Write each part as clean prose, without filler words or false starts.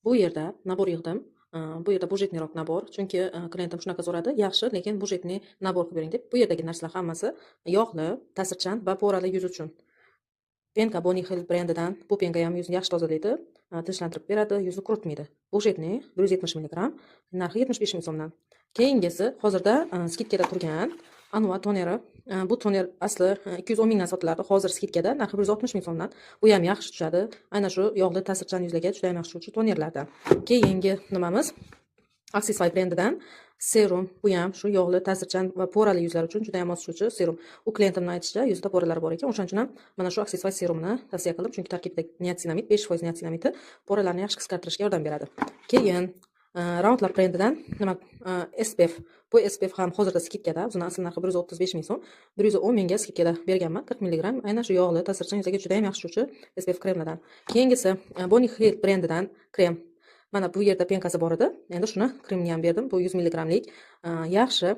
Bu yerda набор yig'dim. Bu yerda бюджетный roq набор, chunki klientim shunaqa so'radi, yaxshi, lekin бюджетный набор qilib bering deb. Bu yerdagi narsalar hammasi yog'li, ta'sirchan va порали yuz uchun. Пенка Bonny Hill brendidan. Bu пенка ham yuzni yaxshi tozalaydi, tinchlantirib beradi, yuzni quritmaydi. Бюджетный 170 mg, narxi 75 ming so'mdan. Keyingisi hozirda скидка da turgan Anua toneri. Bu toner asli 210 mingdan sotilardi. Hozir скидка da narxi 160 ming so'mdan. Bu ham yaxshi tushadi. Aynan shu yog'li, ta'sirchan yuzlarga juda ham yaxshi tushuvchi tonerlardan. Keyingi nimamiz? Axis brendidan serum. Bu ham shu yog'li, ta'sirchan va порали yuzlar uchun juda ham mos tushuvchi serum. U klientimni aytishicha, yuzida пора lari bor ekan. O'shaning uchun ham mana shu Axis serumini tavsiya qildim, chunki tarkibida niatsinamid, 5% niatsinamidi пора larni yaxshi qisqartirishga yordam beradi. Keyin Round Lab brendidan nima, SPF. Bu SPF ham hozirda скидка da. O'zini asl narxi 135 ming so'm. 110 mingga скидка da berganman. 40 mg. Aynan shu yog'li, ta'sirchan yuzga juda ham yaxshi tushuvchi SPF kremlardan. Keyingisi Bonny Hill brendidan krem. Mana bu yerda пенка si bor edi. Endi shuni kremni ham berdim. Bu 100 milligramlik yaxshi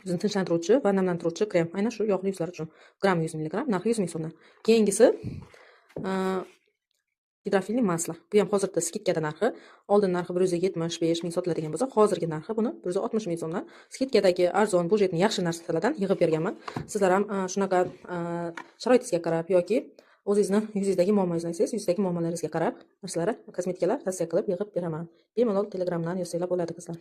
yuzni tinchlantiruvchi va namlantiruvchi krem. Aynan shu yog'li yuzlar uchun. Gramm 100 milligram, narxi 100 ming so'mdan. Keyingisi гидрофильный масло. Bu ham hozirda скидка da narxi. Oldin narxi 175 ming sotiladigan bo'lsa, hozirgi narxi buni 160 ming so'mdan. Скидка dagi arzon, бюджетный yaxshi narsalardan yig'ib berganman. Sizlar ham shunaqa sharoitingizga qarab yoki o'zingizni yuzingizdagi muammoingizni aytsangiz, yuzingizdagi muammolaringizga qarab narsalar, kosmetikalar tavsiya qilib yig'ib beraman. Bemalol Telegramdan yozsanglar bo'ladi, qizlar.